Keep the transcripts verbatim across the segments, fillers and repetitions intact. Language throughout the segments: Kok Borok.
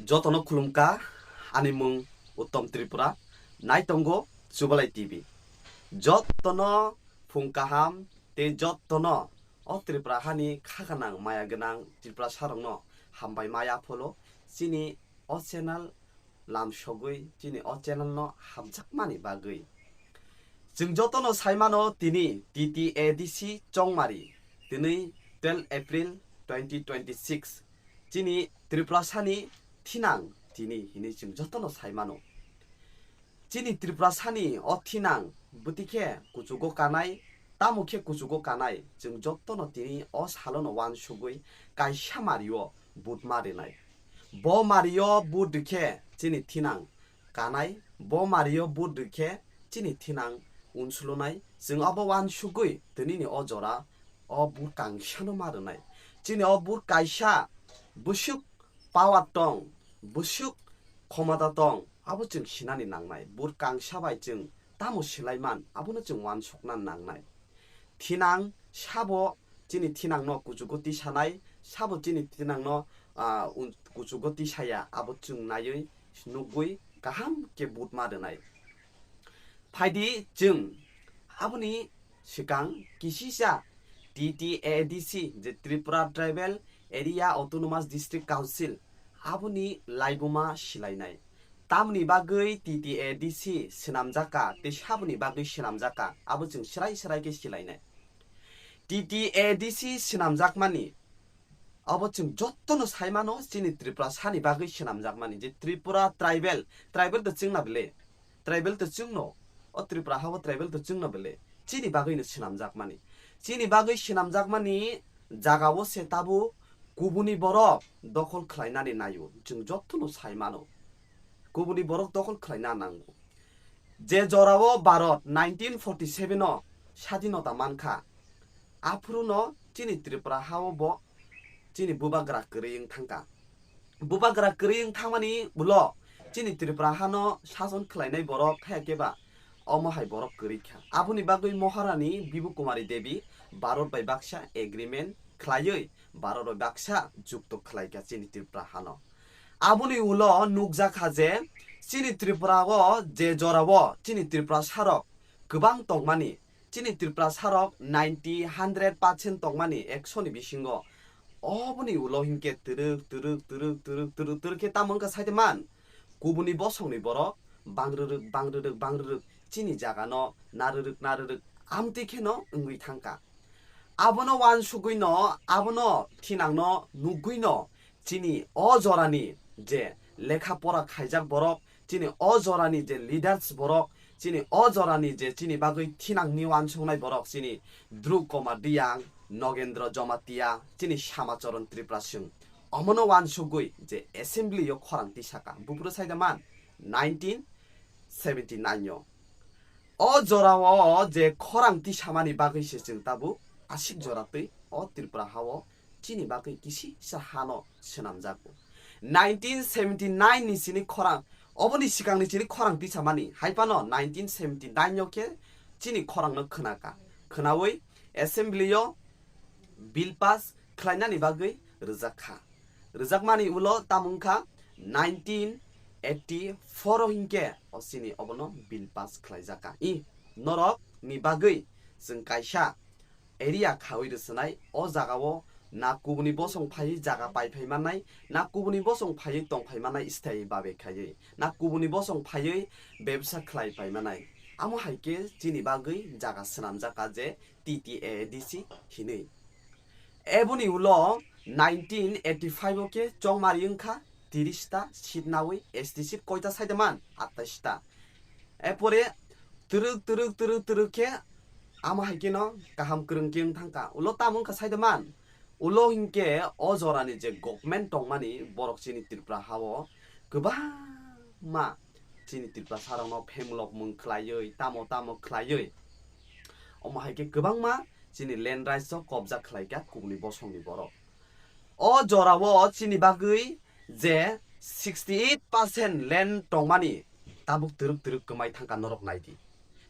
Jotono khulumkha, ani mung Uttom Tripura, naitongo Chubalai T V. Jotono phung kaham tei jotono o Tripura hani kha gwnang, maya gwnang Tripurasarokno hambai maya pholo chini o channel lam sogwi chini o channel no hamjakmani bagwi. Chwng jotono saimano tini T T A D C Chongmari, tini twelve April twenty twenty-six, chini Tripurasani thinang tini hinwi chwng jotono saimano. Chini Tripurasani o thinang bwtwi khe kuchugo kanai, tamo khe kuchugo kanai, chwng jotono tini o salono uansugwi kaisa mario vote ma rinai. Bo mario vote rikhe chini thinang kanai, bo mario vote rikhe chini thinang unsulunai, chwng obo uansugwi tinini o jora o vote kangsano ma rinai. Chini o vote kaisa bwswk power tong, bwswk khomota tong, abo chwng sinani nangnai. Vote kangsa bai chwng tamo silai man, abono chwng uansukna nangnai. Thinang sabo chini thinangno kuchugo tisanai, sabo chini thinangno, ah, un-, kuchugo tisaya, abo chwng naiwi nugwi kaham khe vote ma rwnai. Phaidi chwng aboni swkang kisisa T T A D C, je Tripura Tribal Area Autonomous District Council, aboni laibuma silainai. Tamni bagwi T T A D C swnamjakha tei saboni bagwi swnamjakha, abo chwng srai srai khe silainai. T T A D C swnamjakmani abo chwng jotono saimano, chini Tripurasani bagwi swnamjakmani, je Tripura tribal, tribal to chwngna bele, tribal to chwngno, o Tripura hao tribal to chwngno bele, chini bagwino swnamjakmani. Chini bagwi swnamjakmani jagao se tabuk kubuni borok dokhol khlainani naio, chwng jotono saimano. Kubuni borok dokhol khlaina nango. Je jorao Bharat nineteen forty seven o sadinota mankha, aphuruno chini Tripura hao bo chini bubagra kwrwi wng thangkha. Bubagra kwrwi wng thangmani ulo chini Tripura hano sason khlainai borok haya khe ba omo hai borok kwrwi kha. Aboni bagwi Maharani Bibu Kumari Devi Bharat bai baksa agreement khlaiwi Bharat bai baksa jukto khlaikha chini Tripura hano. Aboni ulo nukjakha je chini Tripura o je jorao chini Tripurasarok kwbang tongmani, chini Tripurasarok ninety, hundred percent tongmani ekso ni bisingo. Oboni ulo hinkhe twrwk, twrwk, twrwk, twrwk, twrwk, twrwk khe tamo wngkha saite man. Kubuni bosongni borok bangrwrwk, bangrwrwk, bangrwrwk chini jagano narwrwk, narwrwk amtwi kheno wngwi thangkha. Abono uansugwino, abono thinangno nugwino, chini o jorani je lekha pora khaijak borok, chini o jorani je leaders borok, chini o jorani je chini bagwi thinangni uansuknai borok, chini Dhruv Kumar Reang, Nogendra Jamatia, chini Shamacharan Tripura Singh, omono uansugwi je assembly o khorang tisaka, buphuru saida man nineteen seventy nine o. O jorao je khorang tisamani bagwi se chwng tabuk aswk jora twi o Tripura hao chini bagwi kisisa hano swnamjago. Nineteen seventy nine ni chini khorang, oboni swkangni chini khorang tisamani, hai phano nineteen seventy nine o khe chini khorangno khwnaka. Khwnawi assembly o bill pass khlainani bagwi rwjak kha. Rwjakmani ulo tamo wngkha nineteen eighty four o hinkhe o chini obono bill pass khlaijak kha. I norok ni bagwi chwng kaisa area khawi rwswnai, o jagao na kubuni bosong phaiwi jaga pai phai mannai, na kubuni bosong phaiwi tong phai mannai sthayi babe khaiwi, na kubuni bosong phaiwi bebsa khlai pai mannai. Amo hai khe chini bagwi jaga swnamjak kha je T T A D C hinwi. Eboni ulo nineteen eighty five o khe chongmari wngkha tiris ta seat nawi, S T seat koita saida man? Atais ta. Epore twrwk, twrwk, twrwk, twrwk khe amo hai kheno kaham kwrwng khe wng thangkha. Ulo tamo wngkha saida man? Ulo hinkhe o jorani je government tongmani borok chini Tripura hao kwbangma chini Tiprasarokno phemlok mung khlaiwi, tamo tamo khlaiwi, omo hai khe kwbangma chini land rights o kobja khlaikha kubuni bosongni borok. O jorao chini bagwi je sixty eight percent land tongmani tabuk twrwk twrwk kwmai thangkha norok naidi.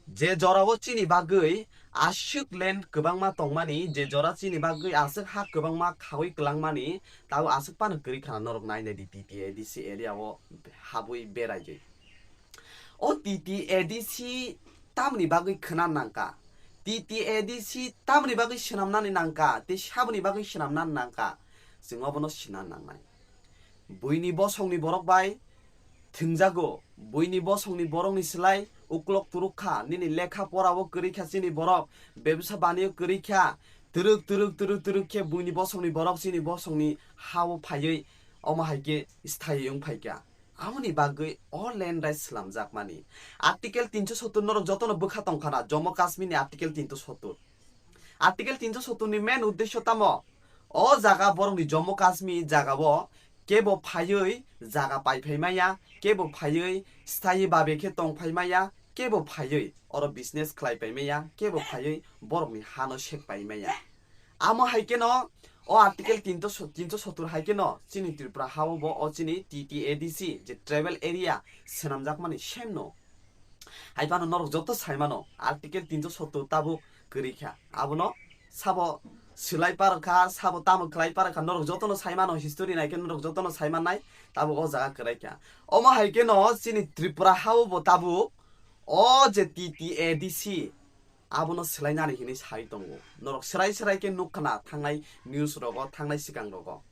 Je jorao chini bagwi aswk land kwbangma tongmani, je jora chini bagwi aswk ha kwbangma khawi kwlangmani, tabo aswk phano kwrwi khana norok nai nai di T T A D C area o habwi beraiwi. O T T A D C tamni bagwi khna nangkha? T T A D C tamni bagwi swnamnani nangkha? Tei saboni bagwi swnamnani nangkha? Chwng obono sina nangnai. Buini bosongni borok bai thwngjago, buini bosongni borokni slai uklok turuk kha, nini lekha porao kwrwi kha chini borok, bebsa baniyo kwrwi kha, twrwk, twrwk, twrwk, twrwk khe buini bosongni borok chini bosongni hao phaiwi, omo hai khe sthayi wng phai kha. Aboni bagwi o land rights slamjakmani. Article tinsho sottur norok jotono bwkha tongkhana, Jammu Kashmir ni Article tinsho sottur. Article tinsho sottur ni main uddesho tamo? O jaga borokni Jammu Kashmir jagao kebo phaiwi jaga pai phai maya, kebo phaiwi sthayi babe khe tong phai maya, kebo phaiwi oro business khlai pai maya, kebo phaiwi borokni hano sek pai maya. Amo hai kheno o Article tinsho, tinsho sottur hai kheno chini Tripura hao bo o chini T T A D C je tribal area swnamjakmani same no. Hai phano norok joto sai mano, Article tinsho sottur tabuk kwrwi kha. Abono sabo swlai par kha, sabo tamo khlai par kha, norok jotono sai mano, history nai khe norok jotono sai mannai, tabuk o jaga kwrwi kha. Omo hai kheno chini Tripura hao bo tabuk o je T T A D C abono swlainani hinwi sai tongo. Norok swrai swrai khe nuk khna thangnai news rogo, thangnai swkang rogo.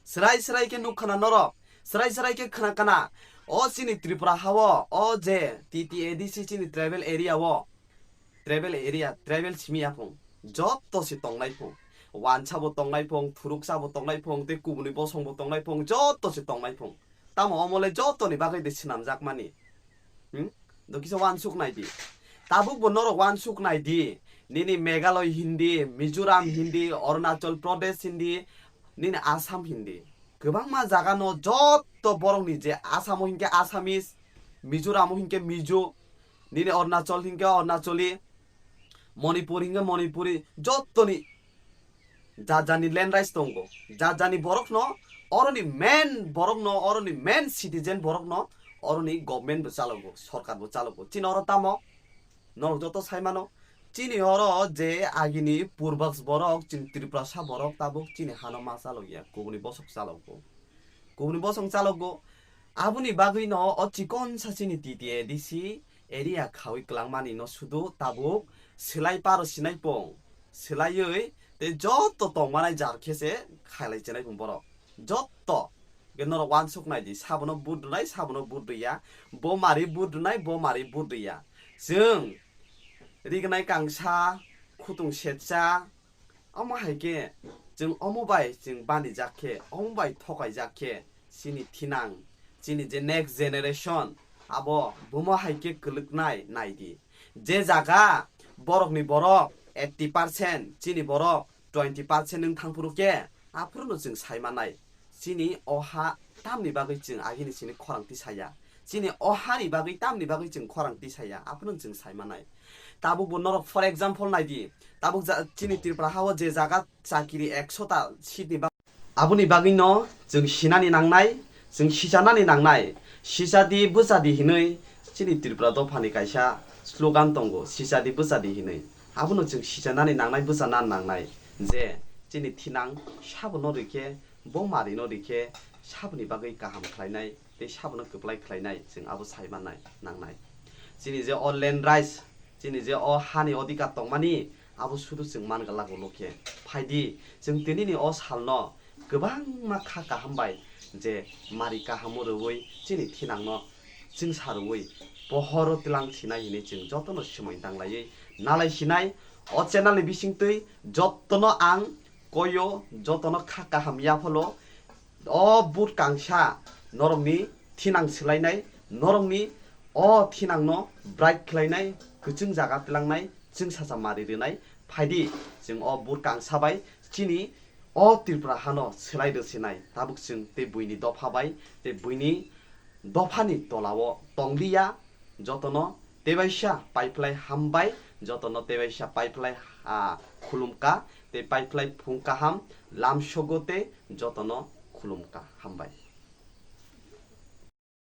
Swrai swrai khe nuk khna norok, swrai swrai khe khna kana. O chini Tripura hao, o je T T A D C chini tribal area o, tribal area, tribal simi yaphung, jotto se tongnai phung. Wansa bo tongnai phung, thuruksa bo tongnai phung, tei kubuni bosong bo tongnai phung, jotto se tongnai phung. Tamo omo le jotoni bagwi de swnamjakmani. Hmm? Do kisa wansuk nai di. Tabuk bo norok wansuk nai di. Nini Meghalaya hindi, Mizoram hindi, Arunachal Pradesh hindi, nini Assam hindi. Kwbangma jaga no jotto borok ni je Assam o hinkhe Assamese, Mizoram o hinkhe Mizo, nini Arunachal hinkhe Arunachali, Manipur hinkhe Manipuri, jottoni jat jani land rights tongo, jat jani borokno, oroni main borokno, oroni main citizen borokno, oroni government bo chalogo, sorkar bo chalogo. Chini oro tamo? Norok joto sai mano, chini oro je agini Purbax borok, chini Tiprasa borok tabuk chini hano ma chalogya, kubuni bosok chalogo. Kubuni bosong chalogo. Aboni bagwi no o chikon sa chini T T A D C area khawi kwlangmani no sudu tabuk swlai paro sinai pong. Swlaiwi tei jotto tongmanai jar khe se khailai chenai pong borok. Jotto. Ke norok wansuk nai di, sabono vote rwnai, sabono vote rwya. Bo mari vote rwnai, bo mari vote rwya. Chwng rignai kangsa, khutung setsa, omo hai khe chwng omo bai chwng banijak khe, omo bai thokaijak khe, chini thinang, chini je next generation, abo bomo hai khe kwlwknai nai di. Je jaga borokni borok eighty percent, chini borok twenty percent wng thang phuru khe, aphuru no chwng sai manai. Chini o ha tamni bagwi chwng agini sini khorang tisaya? Chini o hani bagwi tamni bagwi chwng khorang tisaya? Aphuru no chwng sai manai. Tabuk bo norok for example nai di. Tabuk ja-, chini Tripura hao je jaga chakiri ekso ta seat ni bagwi. Aboni bagwi no chwng sinani nangnai, chwng sichanani nangnai. Sichadi bwchadi hinwi chini Tripura dophani kaisa slogan tongo, sichadi bwchadi hinwi. Abono chwng sichanani nangnai, bwchana nangnai je chini thinang sabono rikhe, bo marino rikhe, saboni bagwi kaham khlainai tei sabono kwplai khlainai, chwng abo sai mannai, nangnai. Chini je o land rights, chini je o hani odhikar tongmani, abo sudu chwng man glak ulo khe. Phai di, chwng tinini o salno kwbangma kha kaham bai je mari kahamo rwui chini thinangno chwngsa rwui pohoro tlang sinai hinwi chwng jotono swmai tanglaiwi nalai sinai. O channel ni bisingtwi jotono ang koyo, jotono kha kaham yaphalo. O vote kangsa norokni thinang swlainai, norokni o thinangno bright khlainai, kwchwng jaga tlangnai, chwngsacha mari rwnai. Phai di, chwng o vote kangsa bai chini o Tripura hano swlai rwsinai. Tabuk chwng tei buini dopha bai, tei buini dophani tolao tong liya. Jotono tebaisa paiphlai hambai, jotono tebaisa paiphlai, ah, khulumka, tei paiphlai phung kaham, lamsogo tei jotono khulumka hambai.